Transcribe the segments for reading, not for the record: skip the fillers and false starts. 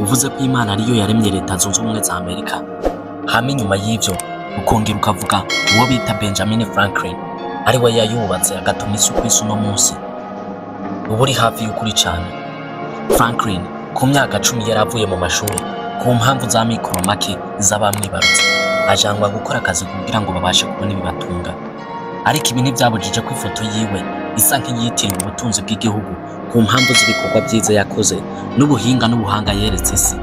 Uvuze ko Imana ariyo yaremye Leta Zunze Ubumwe za Amerika, hama inyuma y'ivyo ukongera ukavuga uwo bita Benjamin Franklin ariwe yayubatse agatuma isi uko isa uno munsi, uba uri hafi y'ukuri cane. Franklin ku myaka 10 yari avuye mu mashuri ku mpamvu z'amikoro make z'abamwibarutse, ajanwa gukora akazi kugira ngo babashe kubona ibibatunga. Ariko ibi ntivyabujije ko ifoto yiwe isa nk'iyitiriwe ubutunzi bw'igihugu ku mpamvu z'ibikorwa vyiza yakoze n'ubuhinga n'ubuhanga yeretse isi.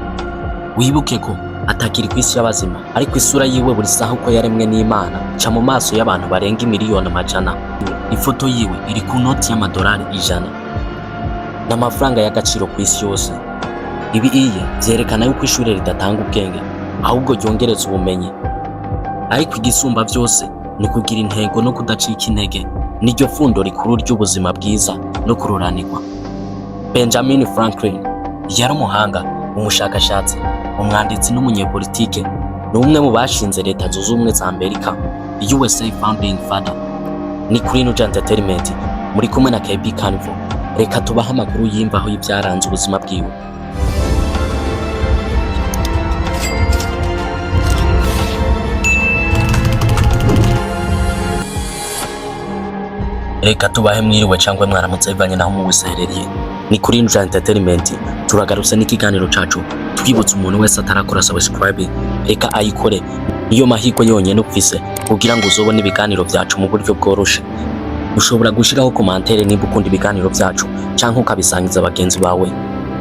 Wibuke ko atakiri kw'isi y'abazima, ariko isura yiwe buri saha uko yaremwe n'Imana ca mu maso y'abantu barenga imiliyoni amajana. Ifoto yiwe iri ku noti y'amadolari 100 n'amafaranga y'agaciro kw'isi yose. Ibi iye vyerekana yuko ishure ridatanga ubwenge, ahubwo ryongereza ubumenyi. Ariko igisumba vyose ni ukugira intego no kudacika intege, niryo fundo rikuru ry'ubuzima bwiza no kuroranirwa. Benjamin Franklin yari umuhanga, umushakashatsi, umwanditsi n'umunyepolitike. Ni umwe mu bashinze Leta Zunze Ubumwe za Amerika, USA Founding Father. Ni kuri Nuja Entertainment, muri kumwe na KB Carnival. Reka tubahe amakuru y'imvaho y'ivyaranze ubuzima bwiwe. Reka tubahe mwiriwe cangwe mwaramutse bivanye naho muwiserereye. Ni kuri Nuja Entertainment, turagarutse n'ikiganiro cacu. Twibutsa umuntu wese atarakora subscribe, reka ayikore, niyo mahirwe yonyene ufise kugira ngo uzobone ibiganiro vyacu mu buryo bworoshe. Ushobora gushiraho commentaire niba ukunda ibiganiro vyacu canke ukabisangiza bagenzi bawe.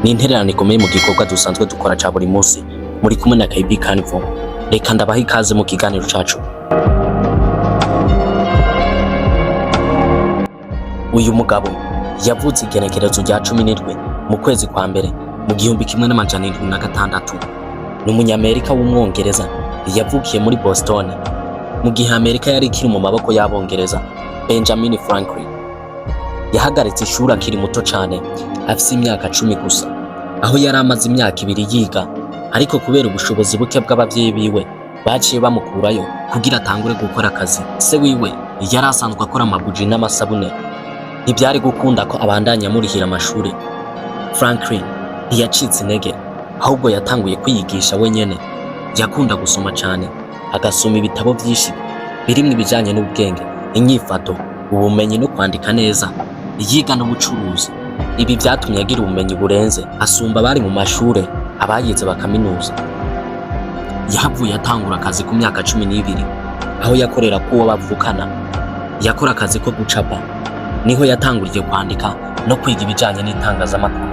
Ni intererano ikomeye mu gikorwa dusanzwe dukora ca buri munsi. Muri kumwe na KB Carnival. Reka ndabaha ikaze mu kiganiro cacu. Uyu mugabo yavutse igenekerezo rya 17 mu kwezi kwa mbere mu 1706. Ni umunyamerika w'umwongereza, yavukiye muri Boston mu gihe Amerika yari ikiri mu maboko y'Abongereza. Benjamin Franklin yahagaritse ishuri akiri muto cane, afise imyaka 10 gusa, aho yari amaze imyaka 2 yiga, ariko kubera ubushobozi buke bw'abavyeyi biwe baciye bamukurayo kugira atangure gukora akazi. Se wiwe yari asanzwe akora amabuji n'amasabune, ntivyari gukunda ko abandanya amurihira amashuri. Franklin ntiyacitse intege, ahubwo yatanguye kwiyigisha wenyene. Yakunda gusoma cane, agasoma ibitabo vyinshi birimwo ibijanye n'ubwenge, inyifato, ubumenyi no kwandika neza. Yiga n'ubucuruzi. Ibi vyatumye agira ubumenyi burenze, asumba abari mu mashure abayize bakaminuza. Yahavuye atangura akazi ku myaka 12, aho yakorera kuwo bavukana. Yakora akazi ko gucapa. Niho yatanguriye kwandika no kwiga ibijanye n'itangazamakuru.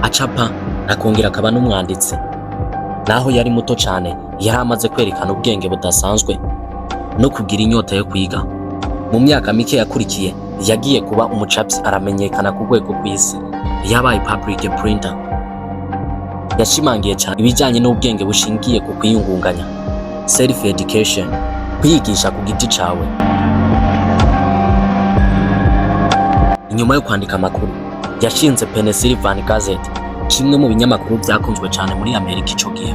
Acapa akongera akaba n'umwanditsi. Naho yari muto cane, yari amaze kwerekana ubwenge budasanzwe no kugira inyota yo kwiga. Mu myaka mike yakurikiye yagiye kuba umucapyi, aramenyekana ku rwego rw'isi. Yabaye public printer. Yashimangiye cane ibijanye n'ubwenge bushingiye ku kwiyungunganya, self education, kwiyigisha ku giti cawe. Inyuma yo kwandika amakuru, yashinze Pennsylvania Gazette, kimwe mu binyamakuru vyakunzwe cane muri Amerika ico gihe.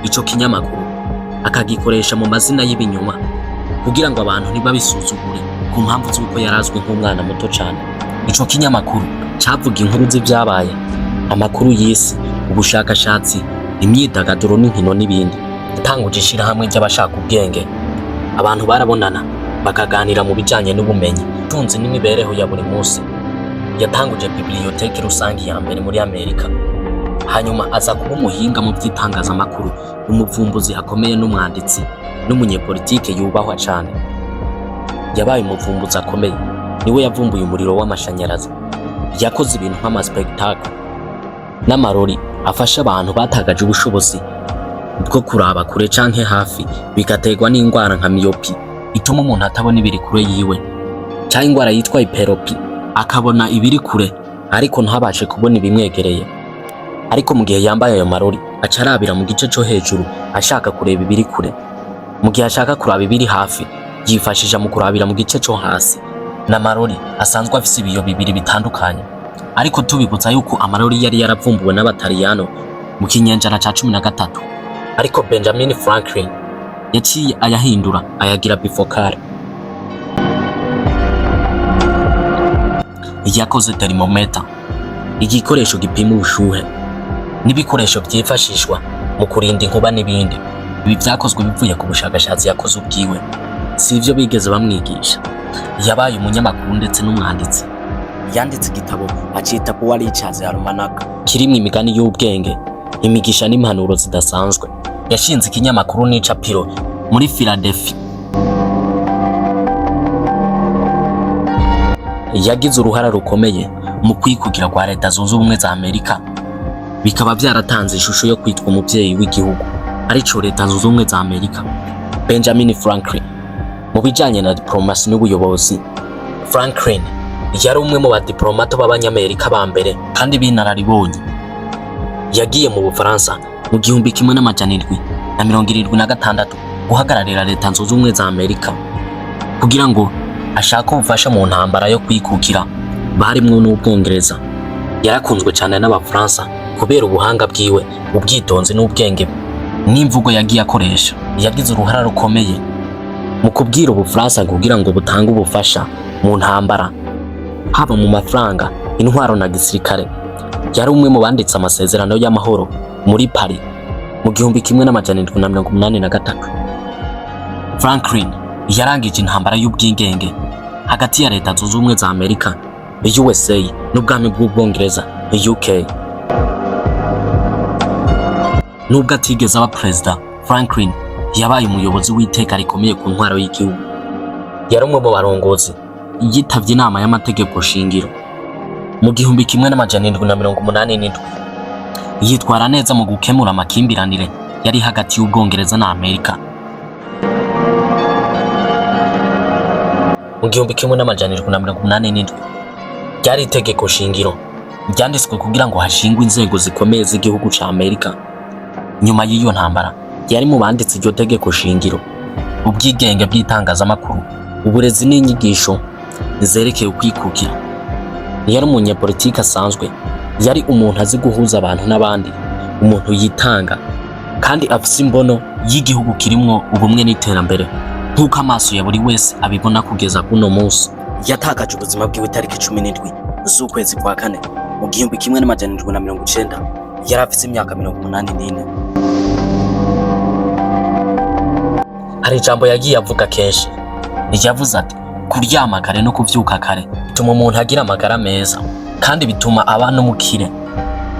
Ico kinyamakuru akagikoresha mu mazina y'ibinyoma kugira ngo abantu ntibabisuzugure ku mpamvu z'uko yarazwi nk'umwana muto cane. Ico kinyamakuru cavuga inkuru z'ivyabaye, amakuru y'isi, ubushakashatsi, imyidagaduro n'inkino n'ibindi. Yatanguje ishirahamwe ry'abashaka ubwenge. Abantu barabonana bakaganira mu bijanye n'ubumenyi, ubutunzi n'imibereho ya buri munsi. Yatanguje bibliothèque rusangi ya mbere muri Amerika. Hanyuma aza kuba umuhinga mu vy'itangazamakuru, umuvumbuzi akomeye n'umwanditsi n'umunyepolitike yubahwa cane. Yabaye umuvumbuzi akomeye, niwe yavumbuye umuriro w'amashanyarazi. Yakoze ibintu nk'amaspectacle n'amarori afasha abantu batagaje ubushobozi bwo kuraba kure canke hafi, bigaterwa n'ingwara nka myopie ituma umuntu atabona ibiri kure yiwe, canke ingwara yitwa hyperopie, akabona ibiri kure ariko ntabashe kubona ibimwegereye. Ariko mu gihe yambaye ayo marori aca arabira mu gice co hejuru ashaka kureba ibiri kure. Mu gihe ashaka kuraba ibiri hafi yifashisha mu kurabira mu gice co hasi. N'amarori asanzwe afise ibiyo bibiri bitandukanye, ariko tubibutsa yuko amarori yari yaravumbuwe n'Abataliyano mu kinyenjana ca 13, ariko Benjamin Franklin yaciye ayahindura ayagira bifocal. Yakoze thermometer, igikoresho gipima ubushuhe. N'ibikoresho byifashishwa mu kurinda inkuba n'ibindi. Ibi vyakozwe bivuye ku bushakashatsi yakoze ubwiwe, si ivyo bigeze bamwigisha. Yabaye umunyamakuru ndetse n'umwanditsi. Yanditse igitabo acita Poor Richard's Almanac, kirimwo imigani y'ubwenge, imigisha n'impanuro zidasanzwe. Yashinze ikinyamakuru n'icapiro muri Philadelphia. Yagize uruhara rukomeye mu kwikugira kwa Leta Zunze Ubumwe za Amerika, bikaba byaratanze ishusho yo kwitwa umubyeyi w'igihugu, arico Leta Zunze Ubumwe za Amerika. Benjamin Franklin, mu bijanye na diplomasi n'ubuyobozi, Franklin yari umwe mu badiplomato b'Abanyamerika ba mbere kandi b'inararibonye. Yagiye mu Bufaransa mu 1776 guhagararira Leta Zunze Ubumwe za Amerika kugira ngo ashake ubufasha mu ntambara yo kwikukira barimwo n'Ubwongereza. Yarakunzwe cyane n'Abafaransa kubera ubuhanga bwiwe, ubwitonzi n'ubwenge n'imvugo yagiye akoresha. Yagize uruhara rukomeye mu kubwira Ubufaransa kugira ngo butange ubufasha mu ntambara, haba mu mafaranga, intwaro na gisirikare. Yari umwe mu banditse amasezerano y'amahoro muri Paris mu 1783. Franklin yarangije intambara y'ubwigenge hagati ya Leta Zunze Ubumwe za Amerika, USA, n'Ubwami bw'Ubwongereza, UK. Nubwo atigeze aba perezida, Franklin yabaye umuyobozi w'iteka rikomeye ku ntwaro y'igihugu. Yari umwe mu barongozi yitavye inama y'amategeko shingiro mu 1787. Yitwara neza mu gukemura amakimbirane yari hagati y'Ubwongereza na Amerika. Mu 1787 ryari itegeko shingiro ryanditswe kugira ngo hashingwe inzego zikomeye z'igihugu ca Amerika. Nyuma y'iyo ntambara yari mu banditse iryo tegeko shingiro. Ubwigenge bw'itangazamakuru, uburezi n'inyigisho zerekeye ukwikukira. Ntiyari umunyepolitike asanzwe, yari umuntu azi guhuza abantu n'abandi, umuntu yitanga kandi afise imbono y'igihugu kirimwo ubumwe n'iterambere, nk'uko amaso ya buri wese abibona kugeza kuno munsi. Yatakaje ubuzima bwiwe itariki 17 z'ukwezi kwa kane mu 1790. Yari afise imyaka 84. Hari ijambo yagiye avuga kenshi. Yavuze ati: "Kuryama kare no kuvyuka kare bituma umuntu agira amagara meza, kandi bituma aba n'umukire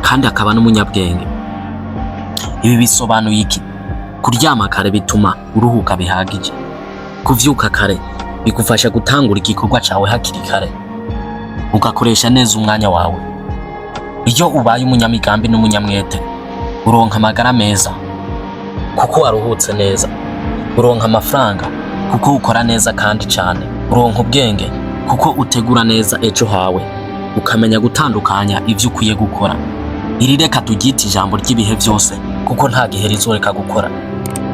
kandi akaba n'umunyabwenge." Ibi bisobanuye iki? Kuryama kare bituma uruhuka bihagije. Kuvyuka kare bigufasha gutangura igikorwa cawe hakiri kare, ugakoresha neza umwanya wawe. Iyo ubaye umunyamigambi n'umunyamwete, uronka amagara meza kuko waruhutse neza, uronka amafaranga kuko ukora neza kandi cyane, uronka ubwenge kuko utegura neza ejo hawe, ukamenya gutandukanya ivyo ukwiye gukora. Iri reka turyite ijambo ry'ibihe byose, kuko nta gihe rizoreka gukora.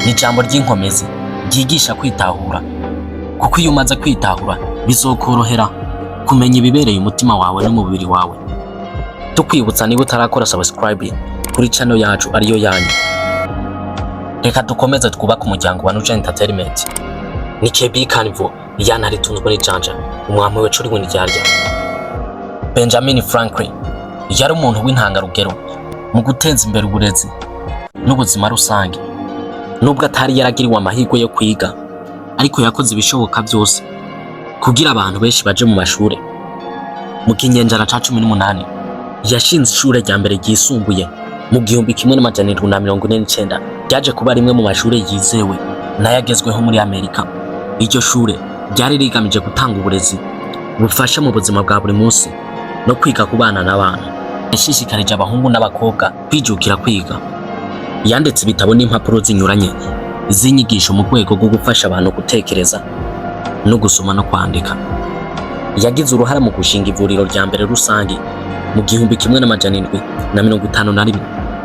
Ni ijambo ry'inkomezi ryigisha kwitahura, kuko iyo umaze kwitahura bizokorohera kumenya ibibereye umutima wawe n'umubiri wawe. Tukwibutsa, niba utarakora subscribe kuri channel yacu ariyo yanyu, reka dukomeze twubake umuryango wa Nuja Entertainment. Ni KB Carnival yanaritunzwe n'ijanja umwami we curi w'indyarya. Benjamin Franklin yari umuntu w'intangarugero mu guteza imbere uburezi n'ubuzima rusange. Nubwo atari yaragiriwe amahirwe yo kwiga, ariko yakoze ibishoboka byose kugira abantu benshi baje mu mashure. Mu kinyenjana ca 18 yashinze ishure rya mbere ryisumbuye mu 1749, ryaje kuba rimwe mu mashure yizewe n'ayagezweho muri Amerika. Iryo shure ryari rigamije gutanga uburezi bufasha mu buzima bwa buri munsi no kwiga kubana n'abantu. Yashishikarije abahungu n'abakobwa kwijukira kwiga. Yanditse ibitabo n'impapuro zinyuranye z'inyigisho mu rwego rwo gufasha abantu gutekereza no gusoma no kwandika. Yagize uruhara mu gushinga ivuriro rya mbere rusange mu 1751.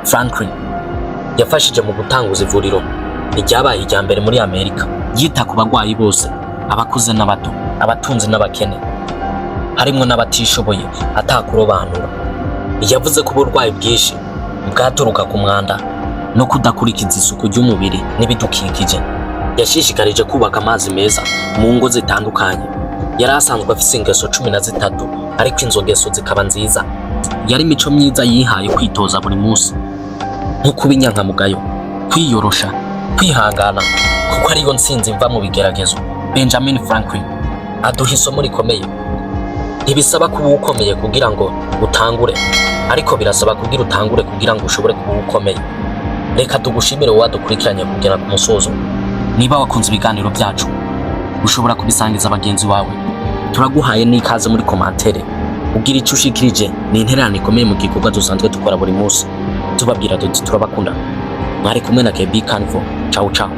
Franklin yafashije mu gutanguza ivuriro ryabaye irya mbere muri Amerika, yita ku bagwayi bose, abakuze n'abato, abatunzi n'abakene, harimwo n'abatishoboye, atakurobanura. Yavuze ko uburwayi bwinshi bwaturuka ku mwanda no kudakurikiza isuku ry'umubiri n'ibidukikije. Yashishikarije kubaka amazi meza mu ngo zitandukanye. Yari asanzwe afise ingeso 13, ariko izo ngeso zikaba nziza. Yari imico myiza yihaye kwitoza buri munsi. Nko kuba inyankamugayo, kwiyorosha, kwihangana, kuko ariyo ntsinzi mva mu bigeragezo. Benjamin Franklin aduha isomo rikomeye: ntibisaba kuba ukomeye kugira ngo utangure, ariko birasaba kugira utangure kugira ngo ushobore kuba ukomeye. Reka tugushimire wowe wadukurikiranye kugera ku musozo. Niba wakunze ibiganiro byacu, ushobora kubisangiza bagenzi bawe. Turaguhaye n'ikaze muri commentaire ugira icyo ushikirije. Ni intererano ikomeye mu gikorwa dusanzwe dukora buri munsi. Tubabwira tuti turabakunda. Mwari kumwe na KB Canvo. Ciao ciao.